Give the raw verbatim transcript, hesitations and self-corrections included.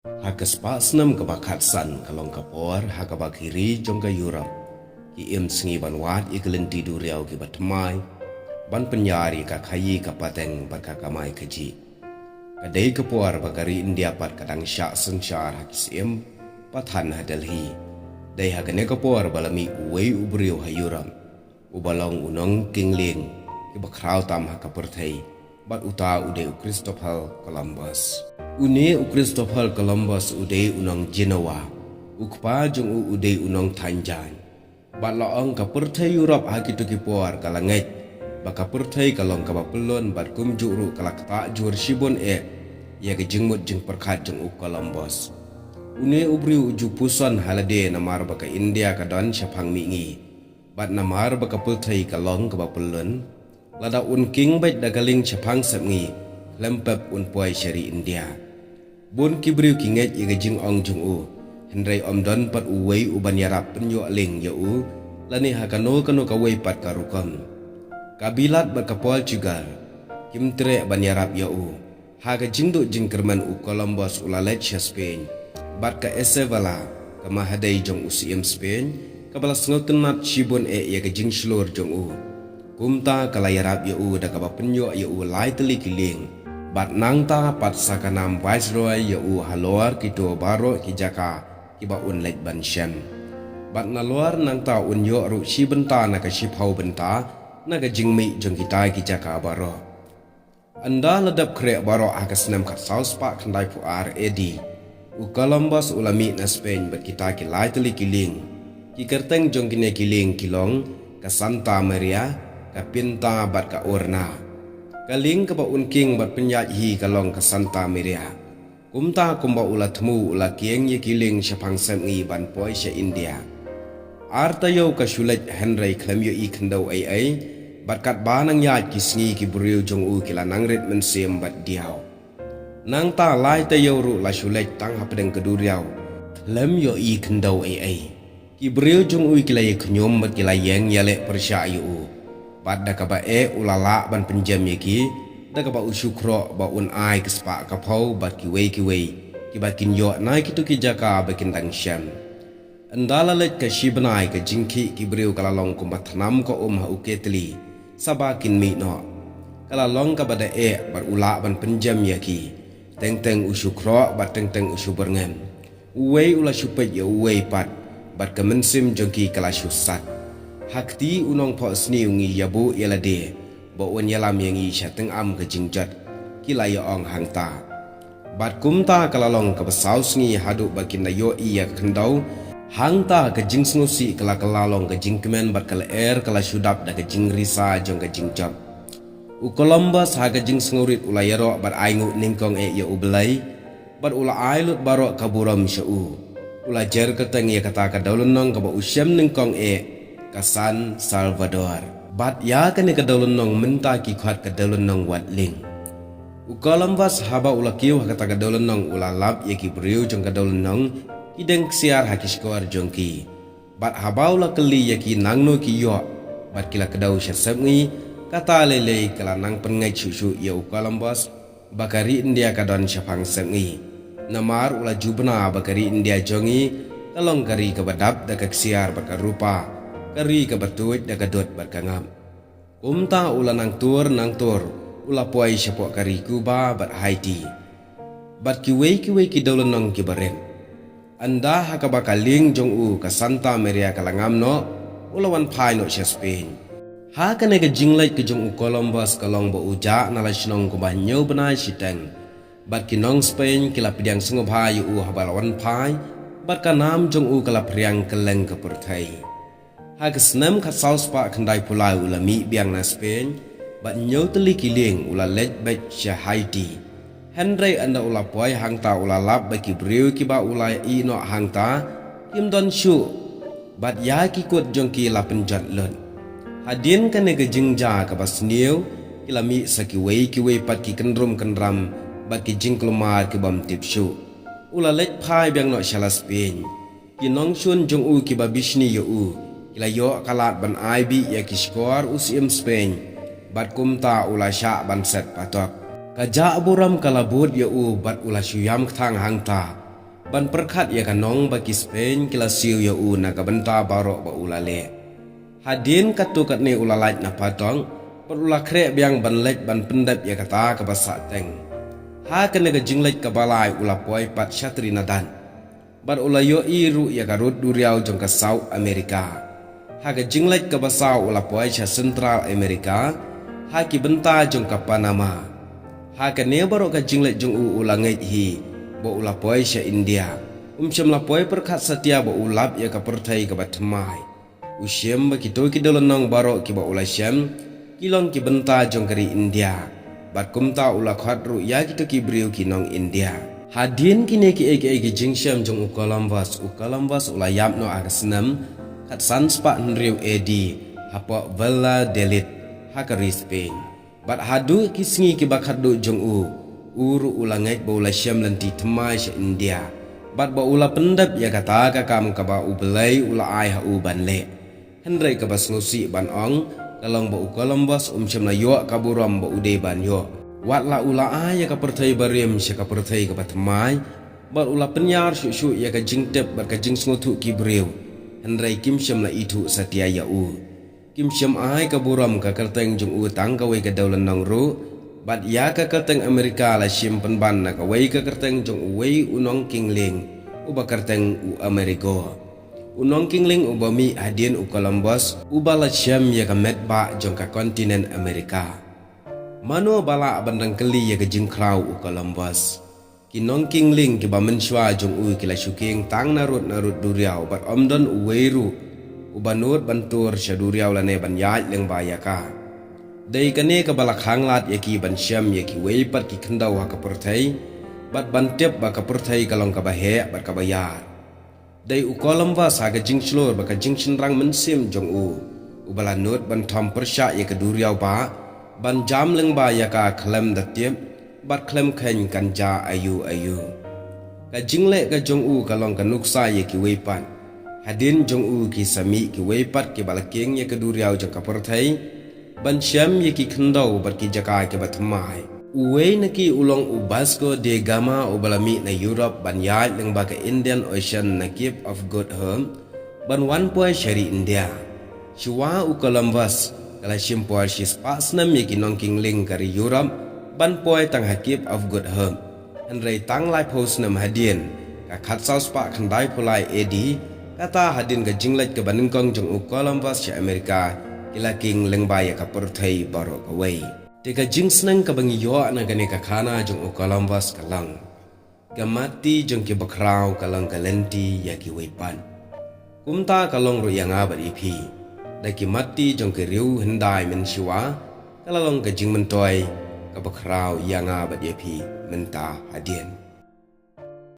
Ha ka spah snem kaba khatsan ka long ka por ha kaba ki ri jong ka Europe ki im sngi ban wad ïa ki lynti duriaw kiba thymmai ban pynïar ïa ka khaïi ka pateng bad ka kamai kajih. Ka dei ka por ba ka ri India pat ka dang shah synshar ha ki syiem pathan ha Delhi. Dei ha kane ka por ba la mih uwei u briew ha Europe uba long u nongkynglieng kiba khraw tam ha ka pyrthei, bad uta u dei u Christopher Columbus. Une u Christopher Columbus u dei u nong Genoa, u kpa jong u u dei u nong thaiñ jaiñ. Bad la ong ka pyrthei Europe ha kito ki por ka la ngeit ba ka pyrthei ka long kaba pyllun, bad kumjuh ruh ka la ktah jur shibun eh ïa ka jingmut jingpyrkhat jong u Columbus. Une u briew u ju puson ha lade namar ba ka India ka don shaphang mihngi. Bad namar ba ka pyrthei ka long kaba pyllun, lada un king beit da ka lieng shaphang sepngi, khlem pep un poi sha ri India. Bun ki briew ki ngeit ïa ka jingong jong u, hynrei ym don pat uwei uban ïarap pynïoh lieng ïa u lane ha kano kano kawei pat ka rukom. Ka Bilat bad ka Portugal kim treh ban ïarap ïa u. Ha ka jingduh jingkyrmen u Columbus u la leit sha Spain, bad ka Isabella, ka mahadei jong u syiem Spain, kaba la sngewtynnat shibun eh ïa ka jingshlur jong u. Kumta ka la ïarap ïa u da kaba pynïoh ïa u lai tylli ki lieng, bad nangta pat sa ka nam Viceroy ïa u halor kito baroh ki jaka kiba un leit ban shem. Bad nalor nangta un ïoh ruh shi bynta na ka shiphew bynta na ka jingmih jong kita ki jaka baroh. Ynda la dep khreh baroh ha ka snem khatsaw spah khyndaiphew ar A D, u Columbus u la mih na Spain bad kita ki lai tylli ki lieng. Ki kyrteng jong kine ki lieng ki long ka Santa Maria, ka Pinta bad ka Urna. Ka lieng kaba un king bad pynïaid hi ka long ka Santa Maria. Kumta kumba u la thmu u la kieng ïa ki lieng shaphang sepngi ban poi sha India. Ar taïew ka shu leit hynrei khlem ïohi khyndew ei ei, bad katba nang ïaid ki sngi ki briew jong u ki la nang rit mynsiem bad diaw. Nangta lai taïew ruh la shu leit tang hapdeng ka duriaw, khlem ïohi khyndew ei ei. Ki briew jong u ki la ïa khñium bad ki la ïeng ïaleh pyrshah ïa u. Bad da kaba eh u la lah ban pynjem ïa ki, da kaba u shu khroh ba un ai ka spah ka phew bad kiwei kiwei kiba kin ïoh na kito ki jaka ba kin dang shem. Ynda la leit ka shi bnai ka jingkhih ki briew ka la long kumba thnam ka um ha u ketli, saba kin mih noh. Ka la long kaba da eh bad u lah ban pynjem ïa ki. Teng teng u shu khroh bad teng teng u shu byrngem. Uwei u la shu peit ïa uwei pat, bad ka mynsiem jong ki ka la shu sat. Ha kti u nongphohsniew ngi ïabuh ïa lade ba un ïalam ïa ngi sha tyngam ka jingjot, ki la ïa ong hangta. Bad kumta ka la long kaba saw sngi haduh ba kin da ïohi ïa ka khyndew. Hangta ka jingsngewsih ka la kylla long ka jingkmen bad ka lyer ka la shu dap da ka jingrisa jong ka jingjop. U Columbus ha ka jingsngewrit u la ïaroh bad ainguh nyngkong eh ïa U Blei, bad u la ai lut baroh ka burom sha u. U la jer kyrteng ïa kata ka dewlynnong kaba u shem nyngkong eh, ka San Salvador. Bad ïa kane ka dewlynnong mynta ki khot ka dewlynnong wat lieng. U Columbus haba u la kiew ha kata ka dewlynnong u la lap ïa ki briew jong ka dewlynnong, ki deng ksiar ha ki shkor jong ki. Bad haba u la kylli ïa ki nangno ki ïoh, bad ki la kdew sha sepngi, kata lei lei ka la nang pynngeit shuh shuh ïa u Columbus ba ka ri India ka don shaphang sepngi. Namar u la ju bna ba ka ri India jong ngi ka long ka ri kaba dap da ka ksiar bad ka rupa, ka ri kaba tuid da ka dud bad ka ngap. Kumta u la nang tur nang tur u la poi shapoh ka ri Cuba bad Haiti. Bad kiwei kiwei ki dewlynnong kiba rit. Ynda ha kaba ka lieng jong u ka Santa Maria ka la ngam noh, u la wan phai noh sha Spain. Ha kane ka jingleit ka jong u Columbus ka long ba u jah na la shnong kumba hynñiew bnai shiteng. Bad ki nong Spain ki la pdiang sngewbha ïa u haba la wan phai, bad ka nam jong u ka la phriang kylleng ka pyrthei. Ha ka snem khatsaw spah khyndaiphew lai u la mih biang na Spain, bad hynñiew tylli ki lieng u la leit beit sha Haiti. Hynrei ynda u la poi hangta u la lap ba ki briew kiba u la ïeh noh hangta, kim don shuh. Bad ïa ki kut jong ki la pynjot lut. Hadien kane ka jingjia kaba sniew, ki la mih sa kiwei kiwei pat ki kynrum kynram, bad ki jingkulmar kibym tip shuh. U la leit phai biang noh sha la Spain. Ki nongshun jong u kiba bishni ïa u, ki la ïoh ka lad ban ai bih ïa ki shkor u syiem Spain, bad kumta u la shah ban set patok. Ka jah burom ka la bud ïa u bad u la shu ïam kthang hangta, ban pyrkhat ïa ka nong ba ki Spain ki la siew ïa u na ka bynta baroh ba u la leh. Hadien katto katne u la lait na phatong, bad u la khreh biang ban leit ban pyndep ïa kata kaba sahteng. Ha kane ka jingleit kaba lai u la poi pat sha Trinidad. Bad u la ïohi ruh ïa ka rud duriaw jong ka South America. Ha ka jingleit kaba saw u la poi sha Central America, ha ki bynta jong ka Panama. Ha kane baroh ka jingleit jong u u la ngeit hi, ba u la poi sha India. Um shym la poi pyrkhat satia ba u lap ïa ka pyrthei kaba thymmai. U shem ba kito ki dewlynnong baroh kiba u la shem, ki long ki bynta jong ka ri India. Bad kumta u la khot ruh ïa kito ki briew ki nong India. Hadien kine kiei kiei ki jingshem jong u Columbus, u Columbus u la ïap noh ha ka snem khatsan spah hynriew A D, hapoh Valladolid, ha ka ri Spain. Bad haduh ki sngi kiba khatduh jong u, u ruh u la ngeit ba u la shem lynti thymmai sha India. Bad ba u la pyndep ïa kata ka kam kaba U Blei u la ai ha u ban leh. Hynrei kaba sngewsih ban ong, ka long ba u Columbus um shym la ïoh ka burom ba u dei ban ïoh. Wat la u la ai ïa ka pyrthei barim sha ka pyrthei kaba thymmai, bad u la pynïar shuh shuh ïa ka jingtip bad ka jingsngewthuh ki briew. Hynrei kim shym la ithuh satia ïa u. Kim shym ai ka burom ka kyrteng jong u tang kawei ka dewlynnong ruh, bad ïa ka kyrteng America la shim pynban na kawei ka kyrteng jong uwei u nongkingling, uba kyrteng u Amerigo. U nongkingling uba mih hadien u Columbus, uba la shem ïa ka metbah jong ka kontinent America. Mano ba lah ban dang kylli ïa ka jingkhraw u Columbus. Ki nongkingling kiba mynshuwa jong u ki la shu kieng tang na rud na rud duriaw bad ym don uwei ruh uba nud ban tur sha duriaw lane ban ïaid lyngba ïa ka. Dei kane kaba la khanglad ïa ki ban shem ïa kiwei pat ki khyndew ha ka pyrthei, bad ban tip ba ka pyrthei ka long kaba heh bad kaba ïar. Dei u Columbus ha ka jingshlur bad ka jingshynrang mynsiem jong u, uba la nud ban thom pyrshah ïa ka duriaw ba, ban jam lyngba ïa ka khlem da tip, bad khlem kheiñ kan jia aïu aïu. Ka jingleh ka jong u ka long ka nuksa ïa kiwei pat. Hadien jong u ki sa mih kiwei pat kiba la kieng ïa ka duriaw jong ka pyrthei, ban shem ïa ki khyndew bad ki jaka kiba thymmai. Uwei na ki u long u Vasco da Gama uba la mih na Europe ban ïaid lyngba ka Indian Ocean na Cape of Good Hope, ban wan poi sha ri India. Shuwa u Columbus, ka la shim por shispah snem ïa ki nongkingling ka ri Europe, ban poi tang ha Cape of Good Hope. Hynrei tang laiphew snem hadien, ka khatsaw spah khyndaiphew lai A D, kata hadien ka jingleit kaba nyngkong jong u Columbus sha America, ki la kieng lyngba ïa ka pyrthei baroh kawei. Te ka jingsneng kaba ngi ïoh na kane ka khana jong u Columbus ka long. Ka mati jong ki bakhraw ka long ka lynti ïa kiwei pat. Kumta ka long ruh ïa nga bad ïa phi. Da ki mati jong ki riew hyndai mynshuwa, ka la long ka jingmyntoi, ka bakhraw ïa nga bad ïa phi mynta hadien.